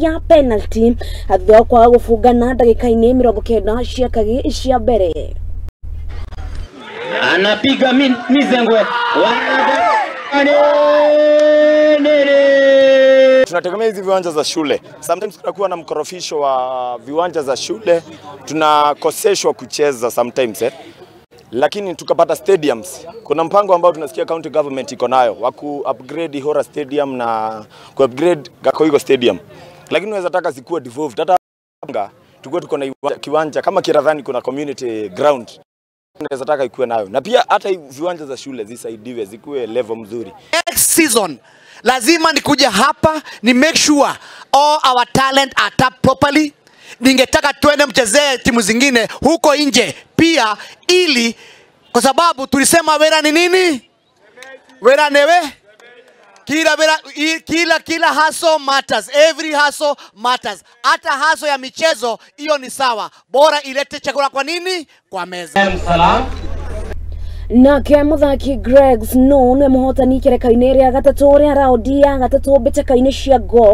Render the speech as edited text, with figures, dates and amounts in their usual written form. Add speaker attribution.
Speaker 1: ya penalty thutha wa kwaga gũbungana ndagĩka-inĩ 90 cia kagi cia mbere.
Speaker 2: Anapiga mizengwe.
Speaker 3: Tunategemea hizi viwanja za shule. Sometimes kunakuwa na mkorofisho wa viwanja za shule, tunakoseshwa kucheza sometimes Lakini tukapata stadiums. Kuna mpango ambao tunasikia county government iko nayo wa ku upgrade Ihora Stadium na ku upgrade Gakoigo Stadium. Lakini unaweza taka zikuwe devolved. Hata tukue tuko na kiwanja kama Kiradhani kuna community ground. Unaweza taka ikuwe nayo. Na pia hata viwanja za shule zisaidiwe zikuwe level mzuri.
Speaker 4: Next season lazima nikuja hapa ni make sure all our talent are tapped properly. Ningetaka tuende mchezee timu zingine huko nje pia, ili kwa sababu tulisema wera ni nini? Wera newe? Kila wera, kila hustle matters. Every hustle matters. Hata hustle ya michezo hiyo ni sawa. Bora ilete chakula kwa nini? Kwa meza.
Speaker 1: Nake muthaki Greg Snow nĩwe mũhotani ikereka-inĩ rĩa gatatũ rĩa raundi ya gatatũ mbĩtĩka-inĩ cia golf.